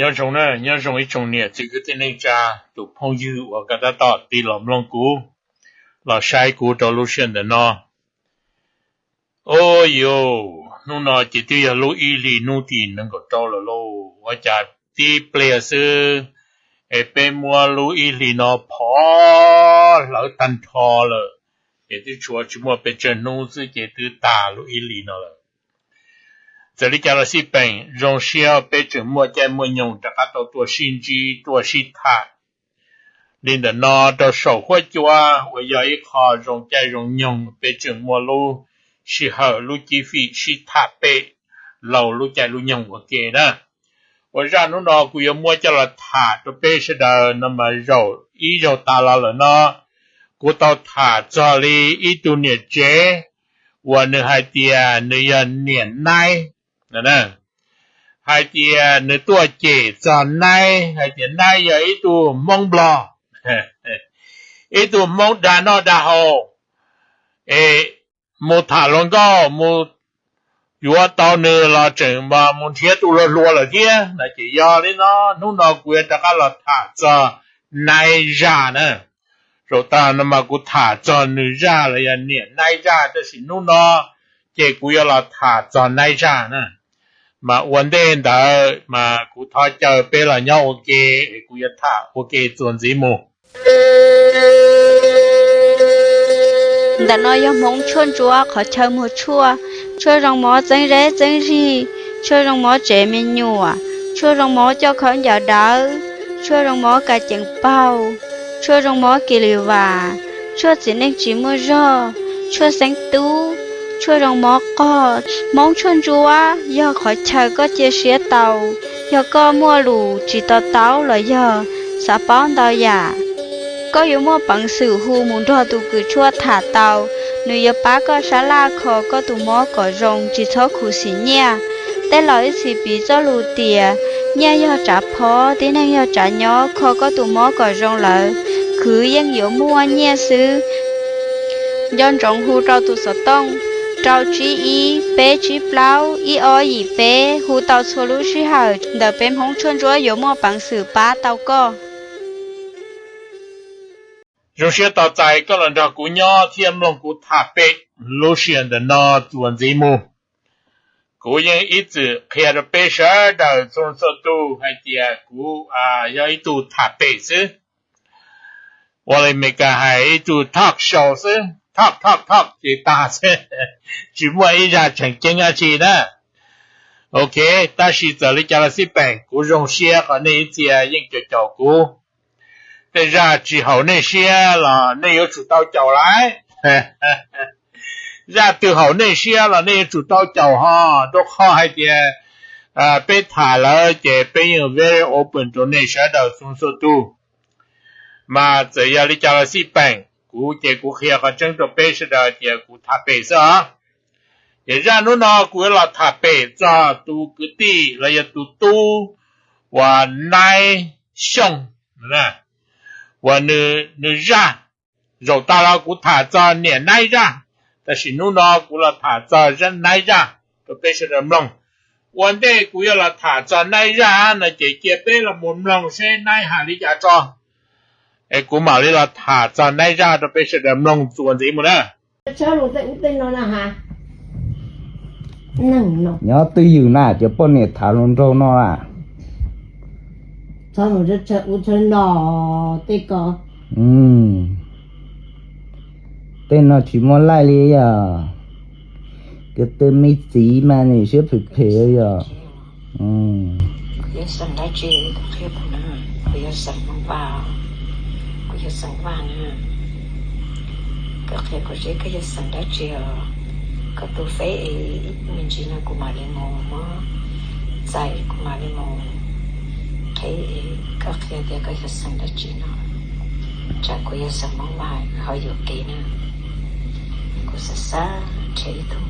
Nyob zoo na, nyob zoo ib tsoom niam txiv kwv tij neej tsa, tus phooj ywg uas koj tab tom tig los mloog kuv, los saib kuv rau lub sij hawm ntawm no. Ua yuav, hnub no ces twb yog lub ib hlis hnub tim nees nkaum rau lawm lauj, ua cas tib pliag xwb es peb muab lub ib hlis no phov hlawv tag nrho lawm, ces twb tshuav tsis muaj pes tsawg hnub xwb ces twb tas lub ib hlis no lawm. Txawm li cas los xij peem, zoo siab peb tseem muaj caij muaj nyoog rov qab tau tuaj sib ntsib tuaj sib tham li ntawm no rau saum huab cua uas yog ib qho zoo caij zoo nyoog, peb tseem muaj lub sij hawm lub cib fim sib tham pem laug lub caij lub nyoog ua ke na. Ua zaj hnub no kuv yuav muab coj los tham rau peb sawv daws no mas zaum ib zaug tas los lawm no, kuv tau tham txog li ib tug niam tsev uas nws hais tias nws yog niam naib, hais tias nws tuaj cem txog naib, hais tias naib yog ib tug Hmoob Nplog, ib tug Hmoob dag noj dag haus, es mus tham hluas nkauj mus yuav tau nws los tseem mus nrhiav tus hluas hluas lawm thiab no. Ces yog li no, hnub no kuv yuav rov qab los tham txog naib zaj na. Zaum tas no mas kuv tham txog nws zaj los yog niam naib zaj, tab sis hnub no ces kuv yuav los tham txog naib zaj na. Mas ua ntej ntawd mas kuv thov caw peb los nyob ua ke, es kuv yuav tham ua ke txuas ntxiv mus. Ntawm no yog Hmoob tshuaj ntsuab qhov chaw muag tshuaj, tshuaj zoo mov txeeb zeb txeeb zig, tshuaj zoo mov tsev me nyuam, tshuaj zoo mov coj khaub ncaws dawb, tshuaj zoo mov kas ceev paug, tshuaj zoo mov kis lis vas, tshuaj txiv neej tsis muaj zog, tshuaj xeeb tub, tshuaj zoo mov qog. Hmoob tshuaj ntsuab yog qhov chaw koj cia siab tau, yog koj muaj lus tsis to taub los yog xav paub ntau yam, koj yuav muaj peev xwm hu mus nrog tus kws tshuaj tham tau. Nws yuav pab koj sab laj kho koj tus mob kom zoo tsis txhob khuv xim nyiaj. Tej laus ib txhis piv txoj lus tias nyiaj yog tsav phob, tib neeg yog tsav nyob, kho koj tus mob kom zoo lawm, khwv yeej yuav muaj nyiaj xwb. Nco ntsoov hu rau tus xov tooj rau tsib ib peb tsib plaub ib ob yim peb, hu tau txhua lub sij hawm ntawm peb Hmoob tshuaj ntsuab yuav muaj peev xwm pab tau koj. Zoo siab tos txais koj los nrog kuv nyob thiab mloog kuv tham pem lub sij hawm ntawm no txuas ntxiv mus. Kuv yeej ib txwm qhia rau peb sawv daws txhua txhua tus hais tias kuv yog ib tug tham pem xwb. Ua li Meskas hais ib tug talk show xwb, talk talk talk ces tag xwb, tsis muaj ib zaj tseem ceeb dab tsi na. Ok, tab sis txawm li cas los xij peem, kuv zoo siab qhov nej ib txhia yeej caum caum kuv. Tej zaj tsis haum nej siab los nej yuav tsum tau caum lawm. Zaj twg haum nej siab los nej yuav tsum tau caum ho, rau qhov hais tias peb tham lawm ces peb yeej very open rau nej sawv daws txhua txhua tus. Mas txawm yog li cas los xij peem, kuv ces kuv qhia qhov tseeb rau peb sawv daws tias kuv tham pem xwb os. Ces zaj hnub no kuv yuav los tham pem txog tus kwv tij los yog tus tub uas Naib Xyooj uas nws zaj. Zaum tas los kuv tham txog niam Naib zaj, tab sis hnub no kuv los tham txog Naib zaj rau peb sawv daws mloog. Ua ntej kuv yuav los tham txog Naib zaj no ces cia peb los mus mloog seb Naib hais li cas tso, es kuv mam li los tham txog Naib zaj rau peb sawv daws mloog txuas ntxiv mus na. Nyob twj ywm na, cov poj niam tham hluas nraug no na. Tej no tsis muaj laij li yog, cov tej me txiv mas nim siab phem phem yog. Koj qhia kuv seb koj yog xeem dab tsi os? Koj tus feb es ib me ntsis no kuv mam li mus muab txais, kuv mam li mus qheb. Koj qhia tias koj yog xeem dab tsi no, tsam kuv yog xeem Hmoob Vaj ho yuam kev na. Kuv xav xav nrhiav ib tug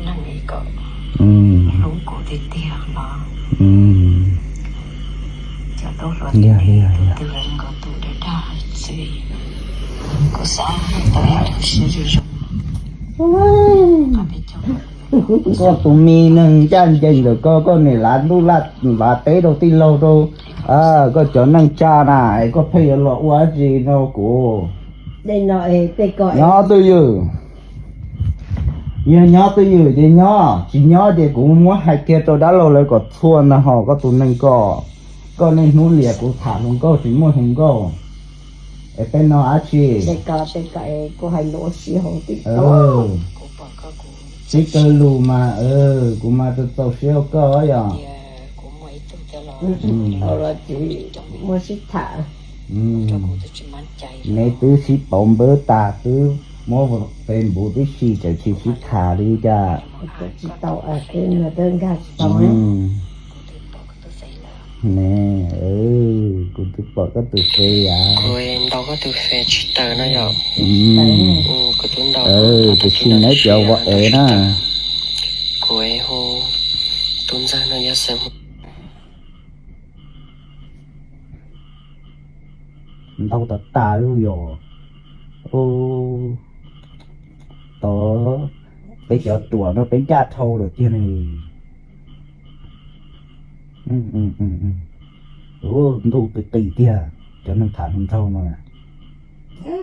neeg kom hlub kuv tiag tiag no. Cov tub hluas tus twg los nkaus tus dag dag xwb. Kuv xav tau ib tug siab zoo zoo. Koj tus me neeg ncaj ncees ntawm koj, koj niam lav ntuj lav teb rau tij laug rau koj cov neej tsa na, es koj pheej yuav los ua dab tsi no kuv? Nyob twj ywm, yog nyob twj ywm ces nyob, tsis nyob ces kuv muab hais kiag rau dab laug lawv kom txhua ntag hos koj tus neeg ko, koj niaj hnub liam kuv tham hluas nkauj tsis muaj hluas nkauj. Es peb no dab tsi? Tib kaw lus mas kuv mas txaus siab rau koj yog. Muaj sib tham, neb twb sib pauv npawb tas twb muab Facebook tib si tseem tsis sib tham li cas. Tsis tau, nkag tsis tau. Ne, kuv twb pom koj tus Face yam. Kuv ntaus koj tus Face tsis tawm no yom. Kuv twb ntaus, tiam sis neb cov ua es na. Kuv hu tus ntxawg no yog Xeem. Ntau tas tas lub yos. Tod, peb cov ruam no peb ncaj dhau lawm tiag ne. Ntuj qis qis tiag, cov neeg tham hluas nraug no.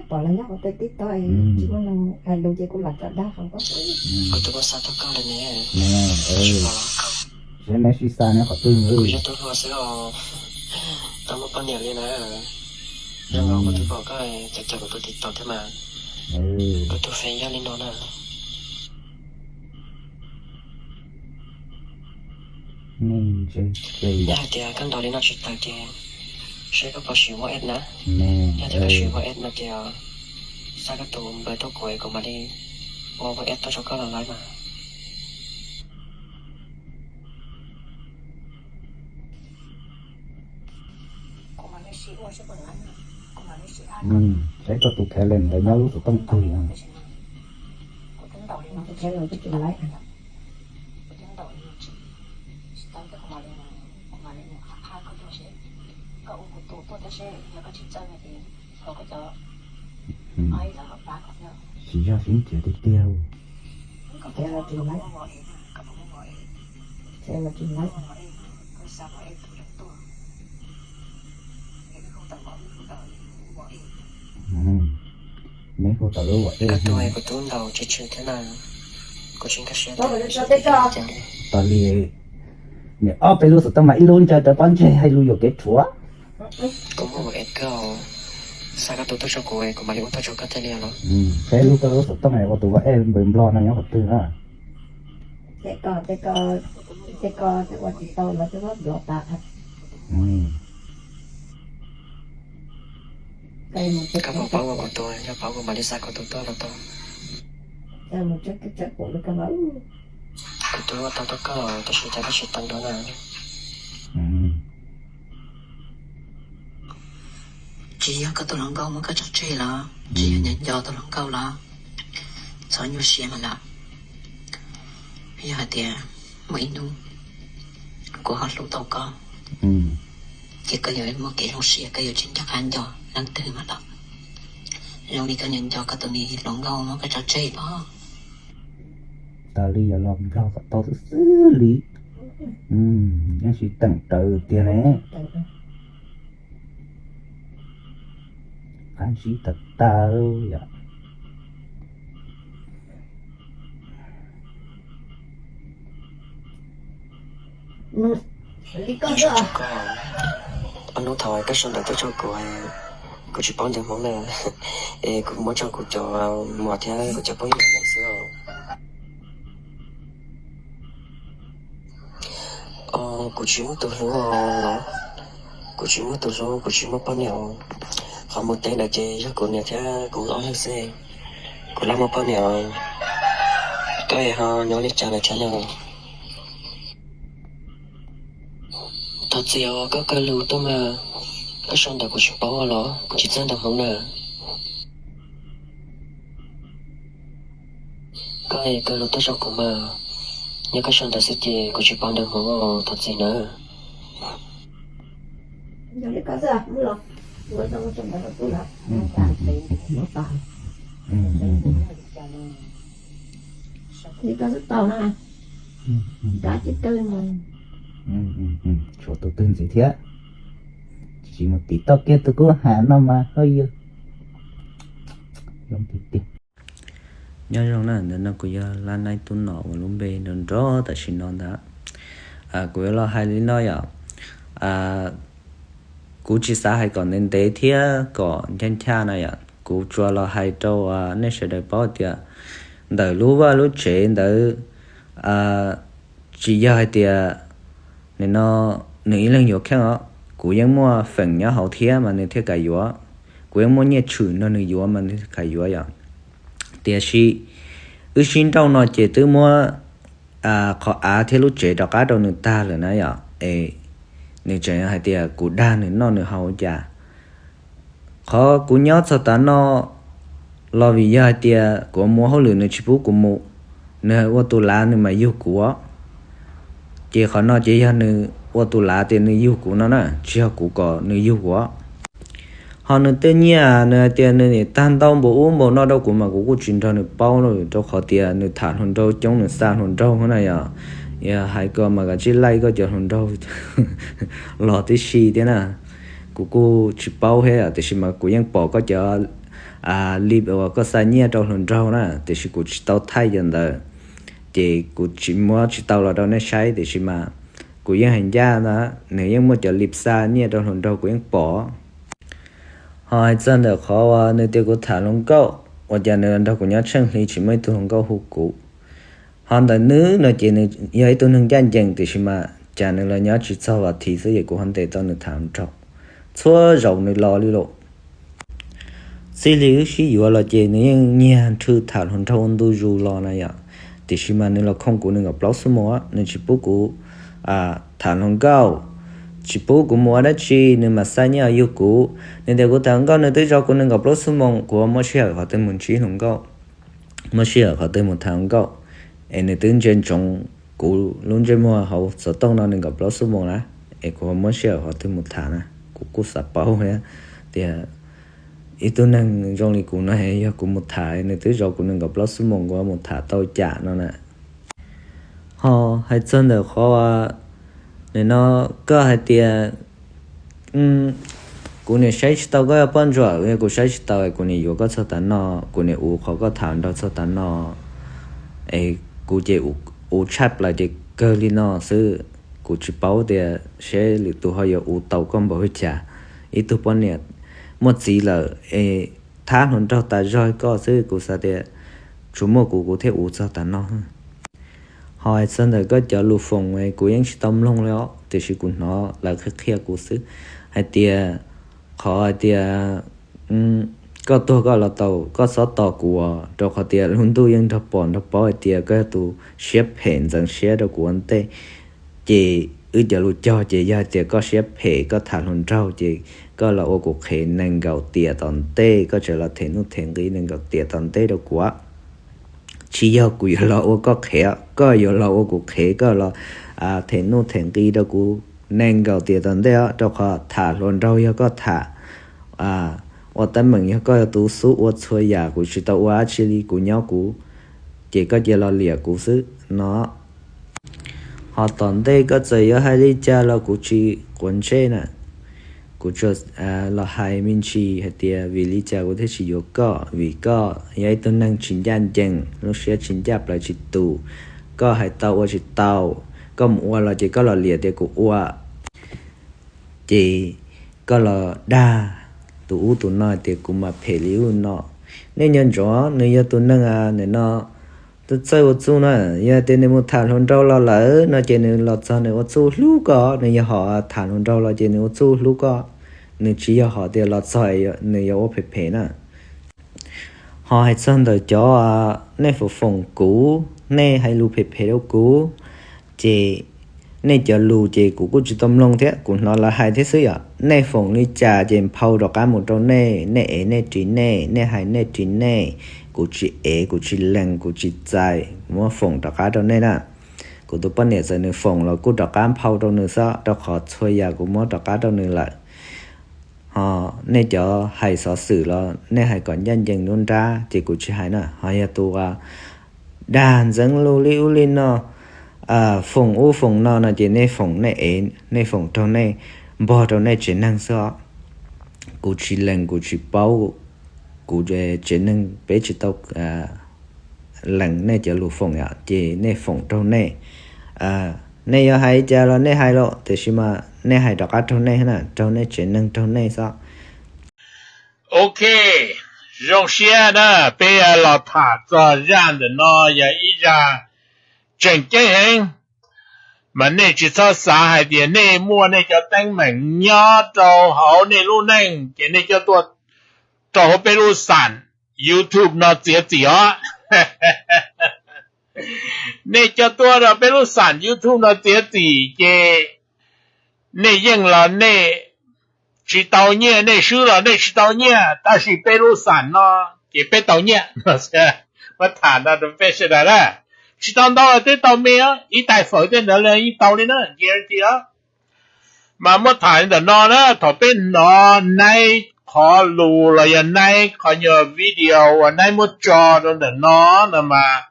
Pom lawv nyob hauv tej tib tog tsis muaj neeg hais lus ces kuv lam tso dag qhov ko. Kuv twb muab xa tuaj koj lawm ne. Saib neb sib xa nyob qhov twg. Kuv yog tus hluas xwb os, tau muaj poj niam li na. Yog kuv twb pom koj, cov cov kuv tus TikTok thiab mas. Kuv tus Face yog li no na. Yog hais tias koj ntaus li no tsis tawm ces saib koj puas siv WhatsApp na. Yog tias koj siv WhatsApp no ces xa koj tus npawb tuaj kuv, kuv mam li ua WhatsApp tuaj rau koj los lawm mas. Saib koj tus Khaiv Lees ntawd nyob lub xov tooj twg. Tsis yog sib nrhiav tiag tiag. Neb hu tau lub WhatsApp. Koj tus kuv twb ntaus tshwm tshwm thiab na. Kuv tsis nkag siab tias, tas li, niam ob peb lub xov tooj mas ib lub ntsaws rau pob ntseg hais lus yuam kev rhuav. Kuv muaj WhatsApp koj, xa koj tus tuaj rau kuv, kuv mam li ua tuaj rau koj thiaj li los. Peb lub koj lub xov tooj ua tus WhatsApp npawg Nplog no nyob qhov twg na? Tej ko, tej ko, tej ko ua tsis tau los twb muab block tas. Koj puas paub ua kuv tus, yog paub kuv mam li xa koj tus tuaj los tau. Kuv twb ua tau tuaj koj tab sis cas koj tsis tau dua na. Tsis yog koj tus hluas nkauj muab koj tso tseg los, tsis yog nco nco tus hluas nkauj los, txhob nyuaj siab mas lawm. Yog hais tias muaj ib hnub kuv ho hlub tau koj, ces koj yuav muaj kev zoo siab, koj yuav tsis nco qab nco leej twg mas lawm. Zoo li koj nco nco koj tus me hluas nkauj muab koj tso tseg pob. Tas li yuav los nplog kom tau xwb xwb li. Yeej tsis teem raws tiag ne. Qab ntsib tag tag yom. Ob hnub thaum koj sau ntawv tuaj rau kuv, kuv tsis paub ntawv Hmoob na, es kuv muab rau kuv cov muam thiab kuv cov phooj ywg xwb os. Kuv tsis muaj tus hlub os, kuv tsis muaj tus hlub, kuv tsis muaj poj niam os. Qhov mus teb ntawd ces yog kuv niam thiab kuv ob leeg xwb, kuv laj muaj poj niam os. Koj ho nyob li cas lawm thiab na? Thov txim os, koj kawg lus tuaj mas, koj sau ntawv kuv tsis paub los kuv tsis txawj ntawv Hmoob na. Koj kawg lus tuaj rau kuv mas, yog koj sau ntawv xwb ces kuv tsis paub ntawv Hmoob os, thov txim nawb. Li koj xwb tau na. Dab tsis tawg no. Tshuav tus twg ntxiv thiab. Tsis mus tiv toj kiag tus kub has no mas hauj yug. Zoo tiag tiag. Nyob zoo na, ntawm no kuv yog Lab Naib Tub Nom uas lub npe nrov nrov tam sim no ntag. Kuv yuav los hais li no yom. Kuv tsis xav hais kom ntev ntev thiab kom nchaj nchaj na yom. Kuv tsuas los hais rau nej sawv daws paub tias ntawm lub vaj lub tsev ntawd tsis yog hais tias nim no nws ib leeg yuav kheej os. Kuv yeej muaj feem nyob hauv thiab mas nws thiaj kam yuav. Kuv yeej muaj nyiaj tshwm nrog nws yuav mas nws thiaj kam yuav yom. Tiam sis wb sib nrauj no ces twb muab qhov av thiab lub tsev rov qab rau nws tag lawm na yom. Es nws tseem hais tias kuv dag nws noj nws haus cas. Qhov kuv nyob txog tav no los vim yog hais tias kuv mus ua hauj lwm nws tsis pub kuv mus, nws ua tus lav nws mas yug kuv os. Ces qhov no ces yog nws ua tus lav tias nws yug kuv no na, tsis yog kuv kom nws yug kuv os. Ho nws tej nyiaj nws hais tias nws nim tag ntau npaum ub npaum no rau kuv mas kuv kuj tsis nrog nws paub lawm, rau qhov tias nws tham hluas nraug coob, nws xa hluas nraug na yom. Yog hais ko mas kav tsij laij koj cov hluas nraug los tib si thiab na. Kuv kuj tsis paub thiab tiam sis mas kuv yeej pom koj cov li uas koj xa nyiaj rau hluas nraug na, tiam sis kuv tsis tau thaij cov ntawd. Ces kuv tsis muab tsis tau los rau nej saib tiam sis mas kuv yeej hais ncaj ntag, nws yeej muaj cov li xa nyiaj rau hluas nraug kuv yeej pom. Ho hais txog ntawm qhov uas nws tias kuv tham hluas nkauj, ua cas nws los nrog kuv nyob tsheej hli tsis muaj ib tug hluas nkauj hu kuv. Ho ntawm nws no ces nws yog ib tug neeg ncaj ncees tiam sis mas cas nws los nyob tsis txog vas thiv xwb ces kuv ho ntes tau nws tham hluas nraug txhua zaus nws los li lawm. Txij li wb sib yuav los ces nws yeej nyiag nrhw tham hluas nraug ua ntu zus los na yom. Tiam sis mas nws los khoom kuv nees nkaum plaub xuab moos, nws tsis pub kuv tham hluas nkauj, tsis pub kuv mus ua dab tsi, nws mam xa nyiaj yug kuv. Nws tias kuv tham hluas nkauj nws twb zov kuv nees nkaum plaub xuab moos, kuv muab sij hawm qhov twg mus ntsib hluas nkauj, muab sij hawm qhov twg mus tham hluas nkauj. Es nws twb ntsia ntsoov kuv lub ntsej muag hauv xov tooj no nees nkaum plaub xuab moos na, es kuv muab sij hawm qhov twg mus tham na. Kuv kuj xav paub thiab tias ib tug neeg zoo li kuv no yog kuv mus tham, nws twb zov kuv nees nkaum plaub xuab moos kuv mus tham tau cas no na. Ho hais txog ntawm qhov nim no koj hais tias kuv niam saib tsis tau koj poj ntsuam, yog kuv saib tsis tau kuv niam yuav koj txog tav no, kuv niam uv qhov koj tham nrog txog tav no. Es kuv ces uv tshaj plaws ces kawg li no xwb. Kuv tsis paub tias seb lwm tus ho yuav uv tau koj npaum li cas. Ib tug poj niam muaj txiv lawm es thab hluas nraug tas zog koj xwb, kuv xav tias tsuas muaj kuv kuv thiaj uv txog tav no. Ho hais txog ntawm koj cov lus foom kuv yeej tsis tau mloog li os, tiam sis kuv hnov lawv qhia qhia kuv xwb hais tias qhov hais tias koj tuag koj los tau, koj txhob tos kuv os, rau qhov tias lub ntuj yeej nrog pom nrog paub hais tias koj yog tus siab phem ntxeev siab rau kuv ua ntej. Ces wb cov lus cog ces yog hais tias koj siab phem koj tham hluas nraug ces koj los ua kuv qhev nees nkaum tiam tom ntej, koj tseem los them nuj them nqi nees nkaum tiam tom ntej rau kuv. Tsis yog kuv yuav los ua koj qhev, koj yuav los ua kuv qhev, koj los them nuj them nqi rau kuv nees nkaum tiam tom ntej os, rau qhov tham hluas nraug yog koj tham, ua teeb meem yog koj tus xub ua txhua yam, kuv tsis tau ua dab tsi li, kuv nyob kuv, ces koj cia los liam kuv xwb no. Ho tom ntej koj txawm yuav hais li cas los kuv tsis quav ntsej na. Kuv tsuas los hais me ntsis hais tias vim li cas kuv thiaj tsis yuav koj, vim koj yog ib tug neeg tsis ncaj ncees, lub siab tsis ncaj plaws tsis tus, koj hais tau ua tsis tau, koj mus ua los ces koj los liam tias kuv ua, ces koj los dag tus ub tus no tias kuv mas phem li ub no. Nej nco ntsoov nws yog tus neeg nim no txawj ua txuj na, yog tias nws mus tham hluas nraug los lawm no ces nws los txog nws ua txuj hlub koj, nws yog hom tham hluas nraug los ces nws ua txuj hlub koj, nws tsis yog hom tias los txog nws yuav ua phem phem na. Ho hais txog ntawm cov nej foom foom kuv, nej hais lus phem phem rau kuv, ces nej cov lus ces kuv kuj tsis tau mloog thiab, kuv hnov lawv hais thiab xwb yom. Nej foom li cas ces nphau rov qab mus rau nej, nej ev nej ris nej, nej hais nej ris nej. Kuv tsis ev, kuv tsis lees, kuv tsis txais, muab foom rov qab rau nej na. Kuv tus poj niam txawm nws foom los kuj rov qab nphau rau nws xwb, rau qhov txhua yam kuv muab rov qab rau nws lawm. Ho nej cov hais xov xwm los nej hais kom ncaj ncees nruab nrab ces kuv tsis hais na. Ho yog tus dag ntxeev lus li ub li no, Foom ub foom no no ces nej foom nej ev, nej foom raug nej, npog rau nej tsev neeg xwb os. Kuv tsis lees, kuv tsis paub, kuv tsev neeg peb tsis tau lees nej cov lus foom yom, ces nej foom raug nej. Nej yuav hais cas los nej hais los, tiam sis mas nej hais rov qab raug nej na, raug nej tsev neeg, raug nej xwb. Ok, zoo siab na, peb los tham txog zaj ntawm no yog ib zaj tseem ceeb heev, mas nej tsis txhob xav hais tias nej muaj nej cov teeb meem nyob rau hauv nej lub neej ces nej coj tuaj rau hauv peb lub xam YouTube no txiav txim os. Nej coj tuaj rau peb lub xam YouTube no txiav txim ces nej yeej los nej tsis tau nyiaj, nej swb los nej tsis tau nyiaj, tab sis peb lub xam no ces peb tau nyiaj. Muab tham no rau peb sawv daws na, tsis tau ntau los twb tau me, ib tais fawm tej ntawd los yeej tau li na, guarantee os. Mas muab tham li ntawm no na, thaum peb hnov Naib qhov lus los yog Naib qhov nyuag video uas Naib muab tso rau ntawm no no mas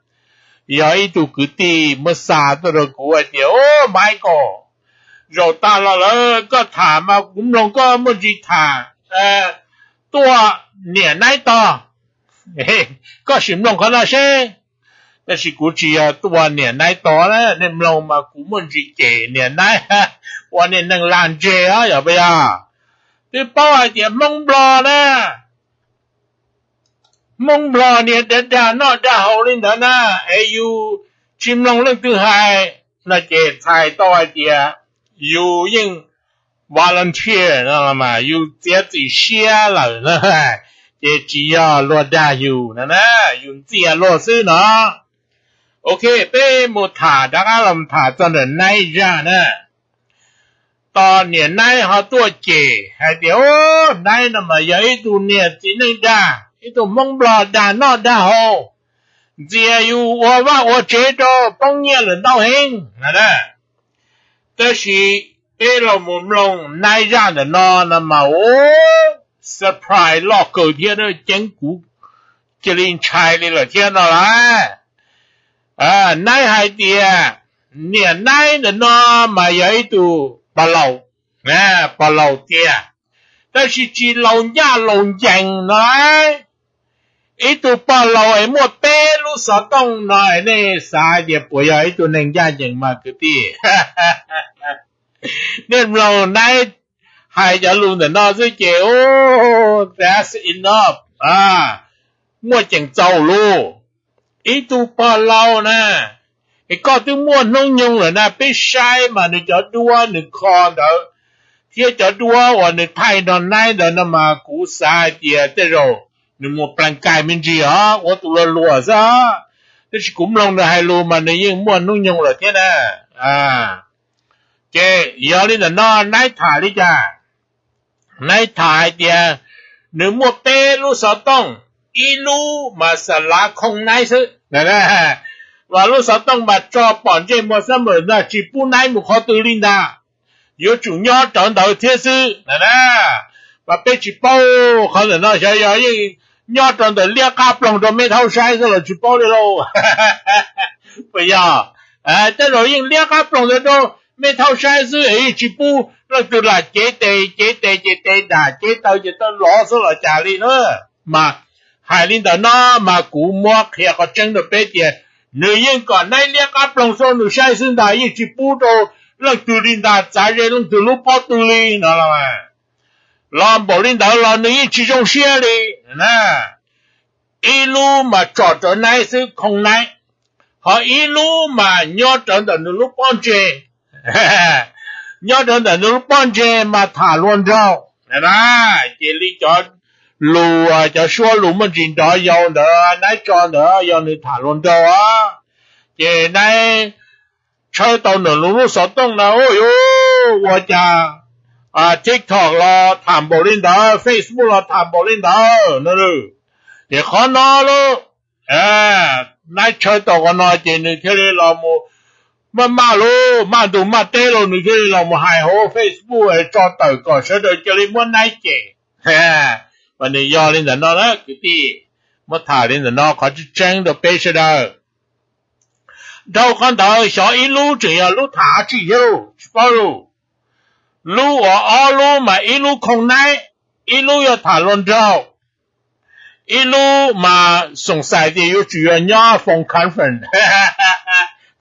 yog ib tug kwv tij muab xa tuaj rau kuv hais tias, Ub, Michael, zaum tas los lawm koj tham mas kuv mloog koj muaj ntsis tham tuaj niam Naib tog. Koj sim mloog qhov no seb. Tab sis kuv tsis yog tuaj ua niam Naib tog na, nej mloog mas kuv muaj ntsis cem niam Naib ua niag neeg lag ntseg os, yog puas yog? Twb paub hais tias Hmoob Nplog na, Hmoob Nplog niag dag dag noj dag haus li ntawd na, es yus tsis mloog leej twg hais no ces txhais tau hais tias yus yeej volunteer no mas yus txiav txim siab lawm na, ces tsis yog luag dag yus no na, yus ntxias luag xwb no. Ok, peb mus tham rov qab los tham txog ntawm Naib zaj na. Tos niam Naib ho tuaj cem hais tias, Ub, Naib no mas yog ib tug niag txiv neej dag, ib tug Hmoob Nplog dag noj dag haus, ntxias yus ua vaj ua tsev rau poob nyiaj lawm ntau heev na. Tab sis peb los mus mloog Naib zaj ntawm no no mas, ub, surprise loj kawg thiab, ceeb kuv cia li ntshai li lawm thiab no lauj. Naib hais tias niam Naib ntawm no mas yog ib tug pog laus, pog laus tiag, tab sis tsis laus ncaj laus ncees no lauj. Ib tug pog laus es muaj peb lub xov tooj no es nej xav tias puas yog ib tug neeg ncaj ncees mas kwv tij? Nej mloog Naib hais cov lus ntawm no xwb ces, that's enough, muaj ceem txaus lus. Ib tug pog laus na, es koj twb muaj hnub nyoog lawm na, peb saib mas nws cov duab nws kho ntawd thiab cov duab uas nws thaij nrog Naib ntawd no mas kuv xav hais tias tej zaum nws mus plees kais me ntsis os, ua tus luag luag xwb. Tab sis kuv mloog nws hais lus mas nws yeej muaj hnub nyoog lawm thiab na. Ces yog li ntawm no Naib tham li cas? Naib tham hais tias nws muaj peb lub xov tooj, ib lub mas xa lav khoo Naib xwb, mas lub xov tooj mas tso pom ntsej muag xab mawm ntag, tsis pub Naib mus qhov twg li ntag, yuav tsum nyob rawv ntawd thiab xwb na. Mas peb tsis paub qhov ntawm no xyov yog yeej nyob rau ntawm liab qab ploog rau mej thaub saib xwb los tsis paub li lauj. Puas yog? Tej zaum yeej liab qab ploog ntawd rau mej thaub saib xwb es yeej tsis pub leej twg lam cev tes cev tes ces tes dam, cev taw ces taw lov xwb los cas li na. Mas hais li ntawm no mas kuv muab qhia qhov tseeb rau peb tias nws yeej kom Naib liab qab ploog rau nws saib xwb ntag, yeej tsis pub rau leej twg li ntag, txav ze leej twg lub pob tw li no los mas. Los npaum li ntawd los nws yeej tsis zoo siab li na. Ib lub mas tsom rawv Naib xwb, khoo Naib, ho ib lub mas nyob rawv ntawm nws lub pob ntseg. Nyob rawv ntawm nws lub pob ntseg mas tham luag nraug na. Ces li cov lus, cov suab lus muaj ntsis nrov yau ntawd Naib tso ntawd yog nws tham luag nraug os. Ces Naib tshawb tau nws lub xov tooj na, ua cas TikTok los tham npaum li ntawd, Facebook los tham npaum li ntawd no. Ces qhov no lauj, Naib tshawb tau qhov no ces nws thiaj li los mus maj maj lauj, maj ntug maj teb lauj, nws thiaj li los mus hais hauv Facebook tso tawm kom sawv daws cia li muab Naib cem. Mas nws yog li ntawm no na kwv tij, muab tham li ntawm no qhov tseeb tseeb rau peb sawv daws. Dhau qhov ntawd xyov ib lub tseem yog lub tham dab tsi thiab lauj, tsis paub lauj. Lub uas ob lub mas ib lub khoom naib, ib lub yog tham hluas nraug, ib lub mas xoom xais tias yuav tsum yog nyob phone conference.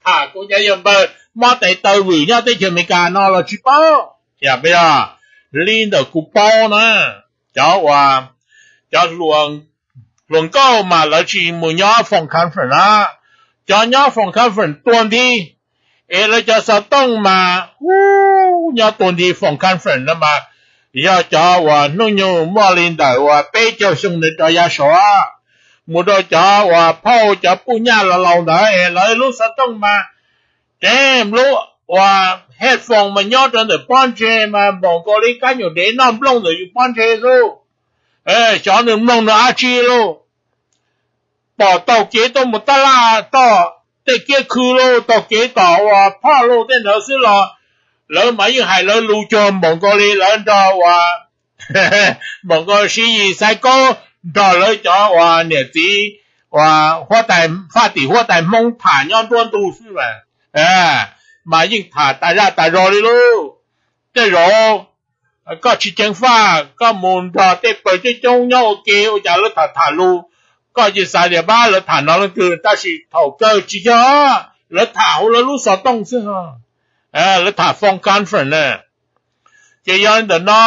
Tham kuv cov yawg npawg mob tes taw vwm nyob teb chaws Amelikas no los tsis paub. Yog peb yog li ntawm kuv paub na, cov uas cov hluas nkauj mas lawv tsis mus nyob phone conference na. Cov nyob phone conference tuag nthi, es lawv cov xov tooj mas ub nyob tuag nthi phone conference no mas yog cov uas hnub nyoog muaj li ntawm uas peb caug xyoo ntawd rov yav saud, mus rau cov uas phauj cov puj nyaj laus laus ntawd es lawv lub xov tooj mas, damn, lub uas headphone mas nyob rau ntawm pob ntseg mas npaum nkaus li kab nyuam dev noj nplooj ntawm yus pob ntseg xwb. Xyov nws mloog nws dab tsi lauj. Pom taug kev tuaj mus tab laj toj tej kiab khw lauj, taug kev tom uas phoj lauj tej ntawd xwb los lawv mas yeej hais lawv lus cuag npaum nkaus li lawv nrog uas npaum nkaus Siv Yis Xaiv Kaub nrog lawv cov uas niam txiv uas huab tais, faj tim huab tais Hmoob tham nyob nruab ntug xwb mas, mas yeej tham tas zaj tas zog li lauj. Tej zaum koj tsis ceev faj, koj mus nrog tej pawg coob coob nyob ua ke ua cas lawv tham tham lus, koj cia xav tias pab lawv tham no leej twg, tab sis thaum kawg tsis yog, lawv tham hauv lawv lub xov tooj xwb, lawv tham phone conference na. Ces yog li ntawm no,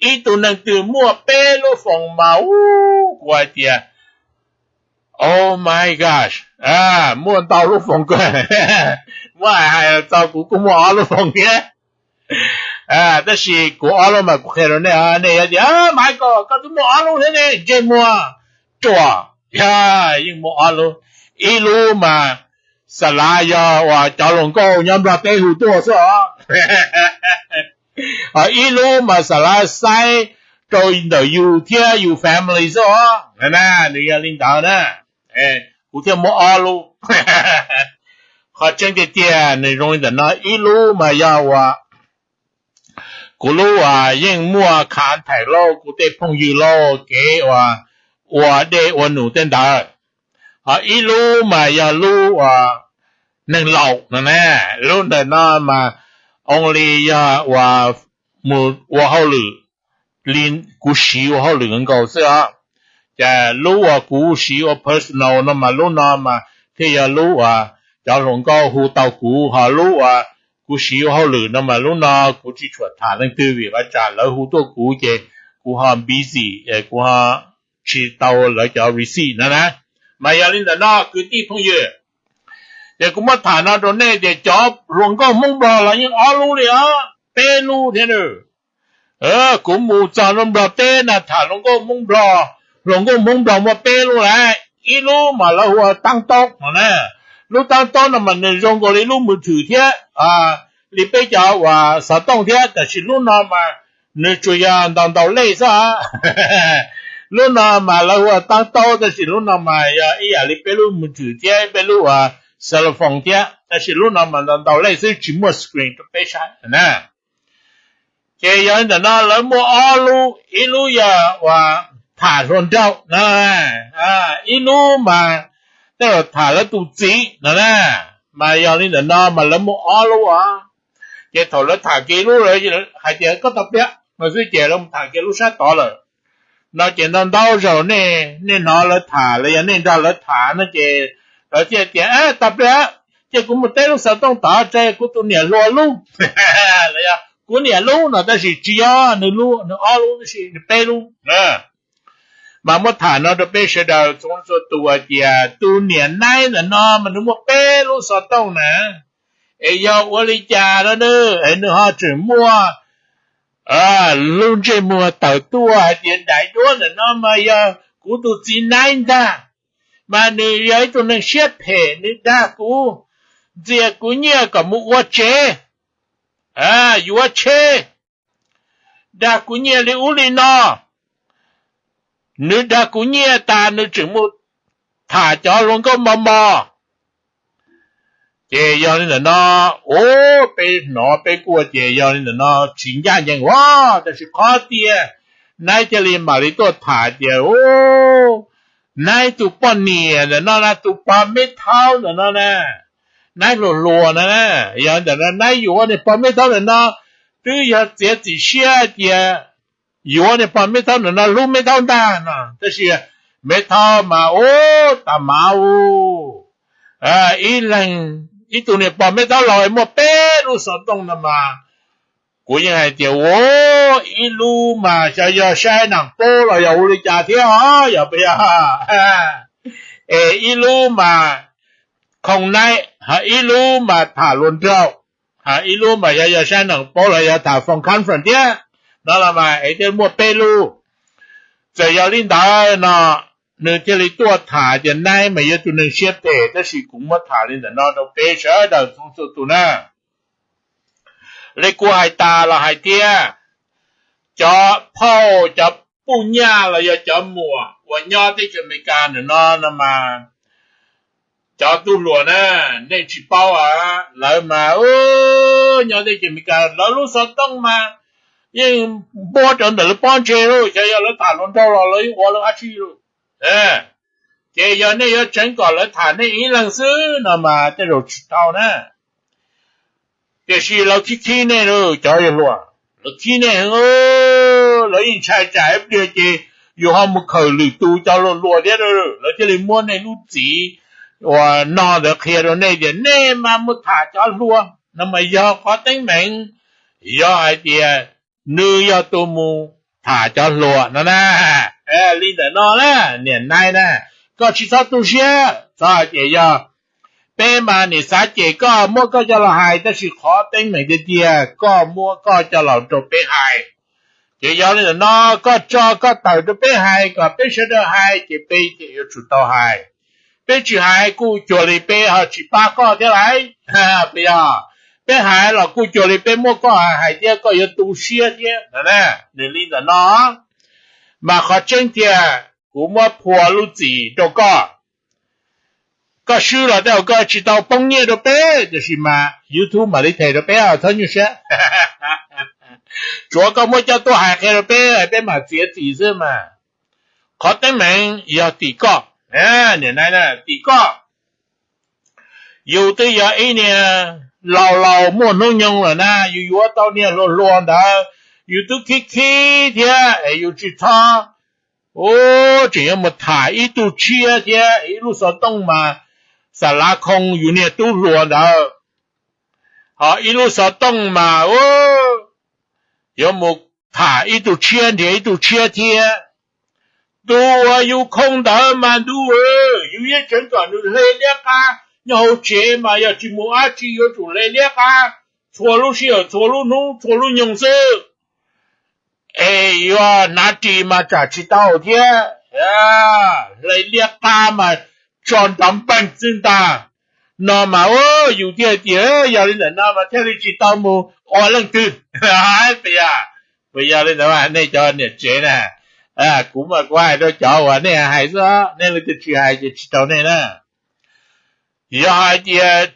ib tug neeg twg muaj peb lub phone mas ub, kuv hais tias, oh my gosh, muaj ntau lub phone, muab hais hais txog kuv kuj muaj ob lub phone thiab. Tab sis kuv ob lub mas kuv qhia rau nej, nej yuav tias, Michael, koj twb muaj ob lub thiab ne, ntsej muag ruam. Yog, yeej muaj ob lub. Ib lub mas xav lav yog uas cov hluas nkauj nyob Nplog teb hu tuaj xwb os. Ho ib lub mas xav lav saib rau ntawm yus thiab yus family xwb os. Na, nws yog li ntawd na. Kuv thiaj muaj ob lub. Qhov tseeb tiag tiag nws zoo li ntawm no, ib lub mas yog uas kuv lub uas yeej muaj contact lauj, kuv tej phooj ywg lauj, kev uas ua dej ua num tej ntawd. Ho ib lub mas yog lub uas neeg laus no na. Lub ntawm no mas only yog uas mus ua hauj lwm, li kuv siv ua hauj lwm nkaus xwb os. Ces lub uas kuv siv ua personal no mas lub no mas thiaj yog lub uas cov hluas nkauj hu tau kuv, ho lub uas kuv siv ua hauj lwm no mas lub no kuv tsis tshua tham leej twg vim qhov tsam lawv hu tuaj kuv ces kuv ho busy, kuv ho tsis tau lawv cov receipt no na. Mas yog li ntawm no kwv tij phooj ywg, ces kuv muab tham no rau nej tias cov hluas nkauj Hmoob Nplog los yeej ob lub li os, peb lub thiab na. Kuv mus txog Nplog teb na tham hluas nkauj Hmoob Nplog, hluas nkauj Hmoob Nplog muaj peb lub lawm. Ib lub mas lawv hu ua taab taub no na. Lub taab taub no mas nws zoo nkaus li lub mws thwm thiab, li peb cov uas xov tooj thiab, tab sis lub no mas nws tsuas yog ntaus ntaus lej xwb. Lub no mas lawv hu ua taab taub, tab sis lub no mas yog ib yam li peb lub mws thwm thiab peb lub uas cell phone thiab, tab sis lub no mas ntaus ntaus lej xwb tsis muaj screen rau peb saib na. Ces yog li ntawm no lawv muaj ob lub, ib lub yog uas tham hluas nraug no, ib lub mas tej zaum tham lawv tus txiv no na. Mas yog li ntawm no mas lawv muaj ob lub os. Ces thaum lawv tham kiag lub, lawv hais tias koj tau pliag no xwb ces lawv mus tham kiag lub sab tod lawm. No ces ntau ntau zaus nej, nej hnov lawv tham los yog nej nrog lawv tham no ces lawv thiaj tias, tau pliag, cia kuv mus teb lub xov tooj tod, kuv tus niam hluas lub, los yog kuv niam lub no, tab sis tsis yog nws lub, nws ob lub tab sis nws peb lub. Mas muab tham no rau peb sawv daws txhua txhua tus hais tias tus niam naib ntawm no mas nws muaj peb lub xov tooj na. Es yog ua li cas no na, es nws ho tseem muaj lub ntsej muag tawm tuaj hais tias daim duab ntawm no mas yog kuv tus txiv naib ntag, mas nws yog ib tug neeg siab phem, nws dag kuv, ntxias kuv nyiaj kom mus ua tsev, yuav tsheb, dag kuv nyiaj li ub li no, nws dag kuv nyiaj tas nws tseem mus tham cov hluas nkauj mos mos. Ces yog li ntawm no, ub, peb hnov peb kuj ua ces yog li ntawm no tsis ncaj ncees ua, tab sis qhov tiag naib thiaj li mam li tuaj tham tias, ub, naib tus poj niam ntawm no na, tus pog meb thaub ntawm no na, naib hluas hluas na. Yog ntawm no naib yuav niag pog meb thaub ntawm no twb yog txiav txim siab tias yuav niag pog meb thaub ntawm no hlub meb thaub ntag no, tab sis meb thaub mas ub tas mav u, ib leeg ib tug niag pog meb thaub laus muaj peb lub xov tooj no mas kuv yeej hais tias ua ib lub mas xyov yog saib neeg paub los yog ua li cas thiab os, yog puas yog? Es ib lub mas khoo naib, ho ib lub mas tham hluas nraug, ho ib lub mas xyov yog saib neeg paub los yog tham phone conference thiab. No los mas es thiaj muaj peb lub. Txawm yog li ntawd no nws thiaj li tuaj tham tias naib mas yog tus neeg siab phem, tab sis kuv muab tham li ntawm no rau peb sawv daws txhua txhua tus na. Li kuv hais tas los hais thiab, cov phauj cov puj nyaj los yog cov muam uas nyob teb chaws Amelikas ntawm no no mas, cov tub hluas na, nej tsis paub a, lawv mas nyob teb chaws Amelikas lawv lub xov tooj mas yeej npuab rau ntawm lawv pob ntseg lauj, xyov yog lawv tham hluas nraug los lawv ua lawv dab tsi lauj. Ces yog nej yuav tseev kom lawv tham nej ib leeg xwb no mas tej zaum tsis tau na. Tiam sis lawv khib khib nej lauj, cov yawg hluas, lawv khib nej heev, lawv yeej ntshai tsam ib pliag ces yus ho mus khawm lwm tus cov hluas hluas thiab, lawv thiaj li muab nej lub txim uas no ntawd qhia rau nej tias nej mas mus tham cov hluas no mas yog qhov teeb meem, yog hais tias nws yog tus mus tham cov hluas no na. Li ntawm no na, niam naib na, koj tsis txhob tu siab, txhob hais tias yog peb mas niam xav cem koj muab koj coj los hais, tab sis qhov teeb meem tiag tiag koj muab koj coj los rau peb hais. Ces yog li ntawm no koj tso koj tawm rau peb hais kom peb sawv daws hais ces peb thiaj yuav tsum tau hais. Peb tsis hais kuj cuag li peb ho tsis pab koj thiab lauj. Puas yog? Peb hais los kuj cuag li peb muab koj hais thiab koj yuav tu siab thiab no na. Nws li ntawm no mas qhov tseeb tiag kuv muab phua lub txim rau koj. Koj swb los tej zaum koj tsis tau poob nyiaj rau peb, tiam sis mas YouTube mam li them rau peb, txhob nyuaj siab. Tsuav koj muab coj tuaj hais qhia rau peb, peb mam txiav txim xwb mas. Qhov teeb meem yog tim koj, niam naib, tim koj. Yus twb yog ib niag laus laus muaj hnub nyoog lawm na, yus yuav tau niag hluas hluas ntawd, yus twb khib khib thiab es yus tsis txhob, u, tseem yuav mus tham ib tug tshiab thiab, ib lub xov tooj mas xa lav khoo yus niag tub hluas ntawd, ho ib lub xov tooj mas, u, yuav mus tham ib tug tshiab nrhiav ib tug tshiab thiab. Tus uas yus khoo ntawd mas ntuj, yus yeej tseev kom nws hle liab qab nyob hauv tsev mas yog tsis mus dab tsi yuav tsum hle liab qab txhua lub sij hawm, txhua lub hnub, txhua lub nyoog xwb. Es yuav hnav ris mas tsam tsis tau thiab, hle liab qab mas tso nrov npeeg xwb ntag. No mas, u, yus thiaj tias yog li ntawm no mas thiaj li tsis tau mus ua leej twg. Puas yog? Puas yog li ntawd nej cov niam tsev na? Kuv mas kuv hais rau cov uas nej hais xwb, nej leej twg tsis hais ces tsis rau nej na. Yog hais tias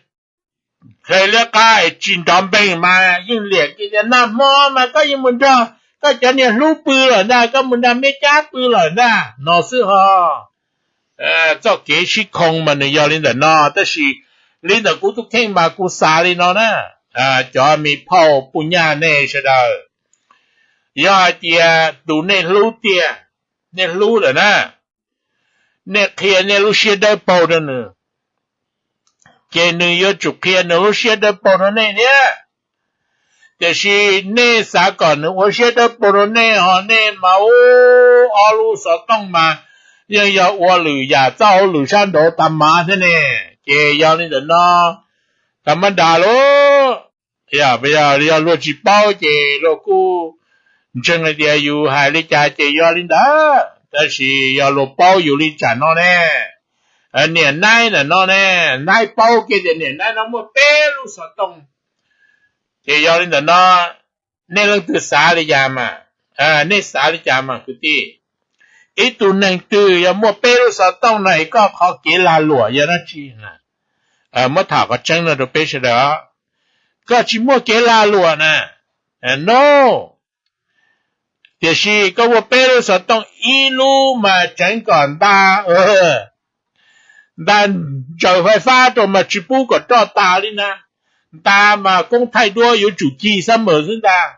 hle liab qab es tsis nrov npeeg mas yeej liam kiag tias nag hmo mas koj yeej mus nrog koj cov niag hlub pw lawm ntag, koj mus nrog meb cab pw lawm ntag no xwb ho. Txoj kev sib khoo mas nws yog li ntawm no, tab sis li ntawm kuv tus kheej mas kuv xav li no na, cov me phauj puj nyaj nej sawv daws, yog hais tias tus nej hlub tiag, nej hlub lawm na, nej qhia nej lub siab dawb paug rau nws, ces nws yuav tsum qhia nws lub siab dawb paug rau nej thiab. Tiam sis nej xav kom nws ua siab dawb paug rau nej ho nej mas, u, ob lub xov tooj mas yeej yog ua lwm yam txoj hauj lwm sab nraud tag mas thiab ne. Ces yog li ntawm no, tag mab nras lauj, yog luag tsis paub ces luag kuj ntseeg hais tias yus hais li cas ces yog li ntawd, tab sis yog luag paub yus li tsam no ne, niam naib ntawm no ne, naib paub kiag tias niam naib no muaj peb lub xov tooj. Ces yog li ntawm no, nej leej twg xav li cas mas, nej xav li cas mas kwv tij? Ib tug neeg twg yog muaj peb lub xov tooj no es koj qhov kev lag luam yog dab tsi? Muab tham qhov tseeb no rau peb sawv daws. Koj tsis muaj kev lag luam na, no. Tiam sis koj muaj peb lub xov tooj, ib lub mas tseev kom nta, Ntag, ntsaws fais fab rau mas tsis pub kom roj tas li ntag. Ntag mas koob thaij duab yuav tsum cig xab mem xwb ntag,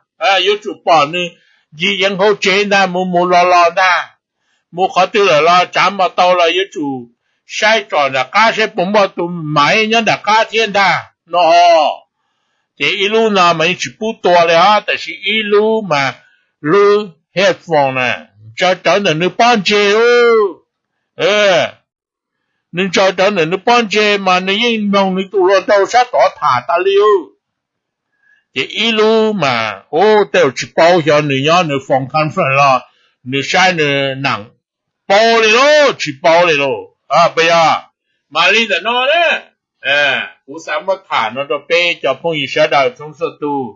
yuav tsum pom nws ncig yeev hauv tsev ntag, mus mus los los ntag. Mus qhov twg lawm los tsav mos taus los yuav tsum saib tsom nram qab saib puas muaj tus maiv nyob nram qab thiab ntag no ho. Ces ib lub no mas yeej tsis pub tua li os, tab sis ib lub mas lub headphone na, ntsaws rawv ntawm nws pob ntseg ub. Nws ntsaws rawv ntawm nws pob ntseg mas nws yeej mloog nws tus hluas nraug sab tod tham tas li ub. Ces ib lub mas ub, tej zaum tsis paub xyov nws nyob nws phone conference los nws saib nws nam paub li lauj, tsis paub li lauj, puas yog? Mas li ntawm no na, kuv xav muab tham no rau peb cov phooj ywg sawv daws txhua txhua tus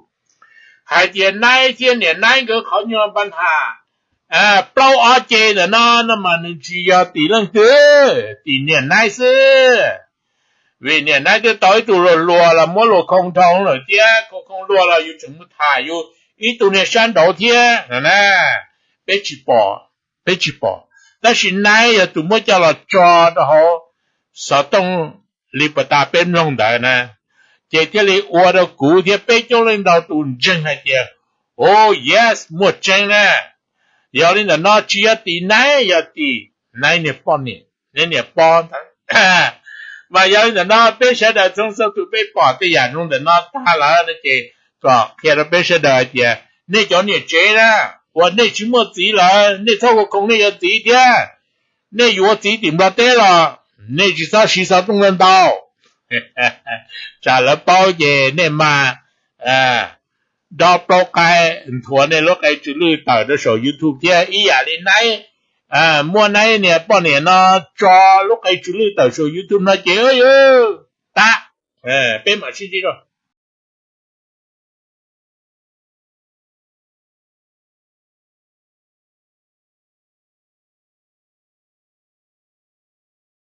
hais tias naib thiab niam naib nkawd qhov nyuag npa nham plaub ob ce ntawm no, no mas nws tsis yog tim leej twg, tim niam naib xwb. Vim niam naib twb tau ib tug luag luag los muab luag khoo dhau lawm thiab, khoo khoo luag los yus tseem mus tham yus ib tug niag sab nraud thiab no na. Peb tsis pom, peb tsis pom, tab sis naib yog tus muab coj los tso rau hauv xov tooj li puas tas peb mloog ntawd na, ces thiaj li ua rau kuv thiab peb coob leej ntau tus ntseeg hais tias, oh yes, muaj tseeb na. Yog li ntawm no tsis yog tim naib, yog tim naib niag poj niam, niag niam pob ntawd. Mas yog li ntawm no peb sawv daws txhua txhua tus peb pom tej yam zoo ntawm no tag lawm no ces kom qhia rau peb sawv daws hais tias nej cov niam tsev na, uas nej tsis muaj txiv lawm nej txhob ua khoom nej yuav txiv thiab. Nej yuav txiv tim Nplog teb los nej tsis txhob siv xov tooj ntau ntau, tsam lawv paub ces nej mas dob plaub qaib nthuav nej lub qe tsw lwj tawm rau saum YouTube thiab ib yam li naib, muab naib niag poj niam no tso lub qe tsw lwj tawm saum YouTube no ces yuav tas. Peb mam sib ntsib rau